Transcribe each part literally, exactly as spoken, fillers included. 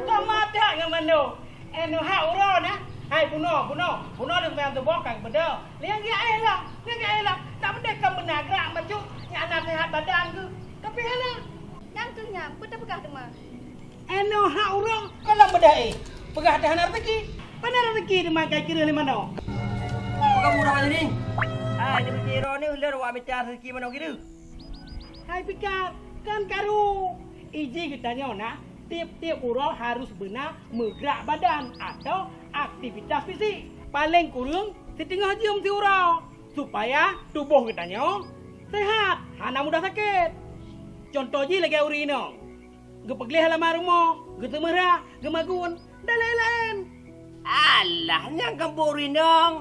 Kau mata ngon Mando. Eh, neuhak uroe na. Hai, bunoe, bunoe. Bunoe leuh meutuboh ka geubeudôh. Liang geuéh lah, liang geuéh lah. Tak beudôh ka beuna gerak bacut, nyan na seuhat badan geuh. Tapi hana. Nyang keuh nyan, peue tapeugah teuma? Eh, neuhak uroe ka lam beudah éh. Peugah dah hana rezeki. Pane rezeki teuma ka kireuh lé Mando. Peue kamu uroe ni? Hai, di Bukit Iro ni lôn wak mita rezeki Mando kireuh. Hai pika, kan karu. Iji geutanyoe na, tiep-tiep uroe harus beuna meugrak badan atau aktivitas fisik. Paleng kureueng siteungoh jeuem siuroe, supaya tuboh geutanyoe sehat, hana mudah sakét. Cuntoh jih lagée ureuëng inong, geupeugleh halaman rumoh, geuseumeurah, geumagun, dan laén-laén. Alah, nyang keubu ureuëng inong.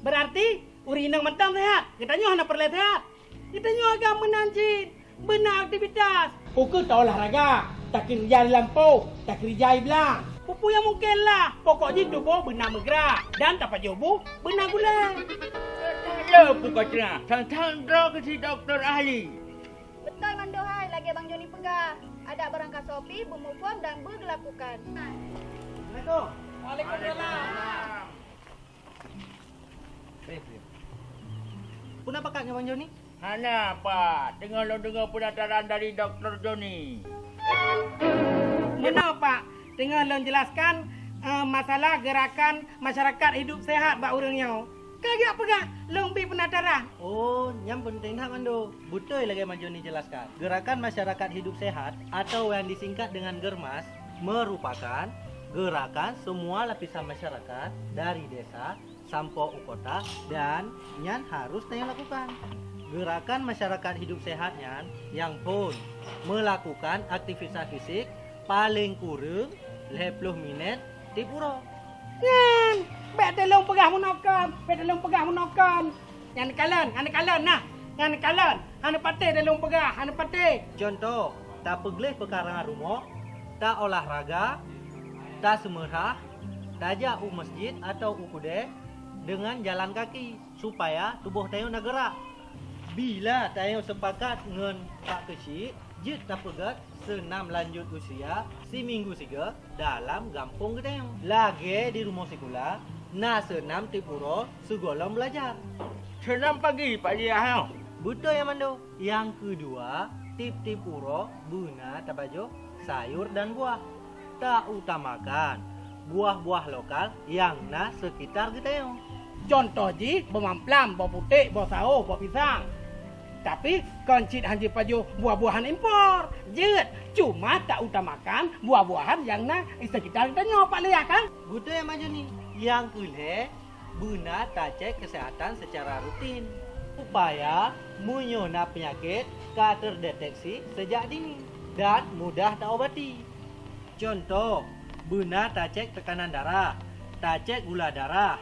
Berarti ureuëng inong mantong sehat, geutanyoe hana peureulée sehat. Geutanyoe agam meunan cit, beuna aktivitas. Ukeue taolahraga, takeurija di lampôh, takeurija di blang. Peue-peue nyang mungken lah, pokok jih tuboh beuna meugrak dan tapajoh bu beuna gulée. Le puka ceurah, sang-sang droe keu si dokto ahli. Beutôi Mando hai, lagée Bang Joni peugah, adak barangkasoe pih beumuphom dan beugeulakukan. Assalamualaikum. Waalaikumsalam. Peue na pakat ngon Bang Joni? Hana, Pak. Teungoh lôn deungoe peunataran dari Dokto Joni. Meunoe, Pak. Teungoh lôn jelaskan, eh, masalah geurakan masyarakat hidup sehat bak ureuëng nyoe. Ka geujak peugah, lôn bi peunataran. Oh, nyan peunteng that, Mando. Beutôi lagée Bang Joni jelaskan. Gerakan Masyarakat Hidup Sehat atau yang disingkat dengan GERMAS merupakan gerakan semua lapisan masyarakat dari desa sampoe u kota dan nyan harus tanyoe lakukan. Gerakan masyarakat hidup sehat nyan nyang phon meulakukan aktivitas fisik paleng kureueng lhée ploh minét tiep uroe. Nyan, bék teulông peugah meunoe kon, bék teulông peugah meunoe kon. Nyan kalon, nyan kalon nah, nyan kalon. Hana patéh teulông peugah, hana patéh. Cuntoh, tapeugleh peukara rumoh, taolahraga, taseumeurah, tajak u masjid atau u keudée deungon jalan kaki, supaya tuboh tanyoe na geurak. Bila tanyoe seupakat ngon Pak Keuchik, jeuet tapeugét seunam lanjut usia siminggu sigoe dalam gampông geutanyoe. Lagée di rumoh sikula, na seunam tiep uroe sigohlom beulajar. Seunam pagi, Pak Liah, nyoe? Beutôi, ya Mando. Nyang keudua, tiep-tiep uroe beuna tapajoh sayur dan buah. Tautamakan buah-buah lokal nyang na seukitar geutanyoe. Cuntoh jih, boh mamplam, boh puték, boh saôh, boh pisang. Tapi, kon cit han jipajoh buah-buahan impor. Jeuet, cuma tautamakan buah-buahan nyang na seukitar geutanyoe, Pak Liah, kan? Beutôi, Mak Joni. Nyang keulhée, beuna tacék keuseuhatan seucara rutin, supaya meunyoe na peunyakét ka teudeteksi seujak dini dan mudah taobati. Cuntoh, beuna tacék teukanan darah, tacék gula darah,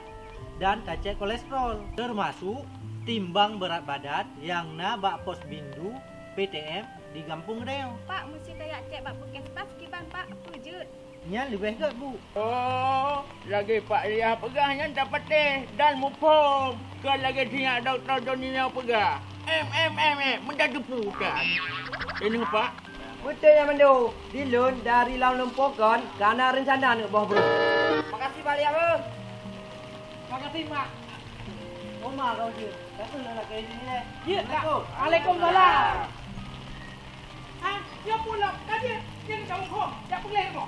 dan tacék kolesterol, teumasuk timbang beurat badan nyang na bak pos bindu P T M di gampông geutanyoe. Pak, meuseuti tajak cék bak puskesmas kiban, Pak, peue jeuet? Nyan leubeh gét, Bu. Oh, lagée Pak Liah peugah nyan tapatéh dan muphom. Kon lagée sinyak Dokto Joni nyoe peugah. Em, em, em, em, meuda teupeue utan. Deungoe, Pak. Beutôi nyan, Mando. Di lôn dari lam lumpoe kon ka na reuncana neuk boh brôk. Makasih, Pak Liah, beuh. Makasih, Mak. Oma kau jeuet. Ka teuh lôn lakée izin ilée. Jeuet, Kak. Assalamualaikum. Waalaikumsalam. Ah, nyoe pun lom. Ka jeuet. Jeuet ka muphom. Jak peugléh rumoh.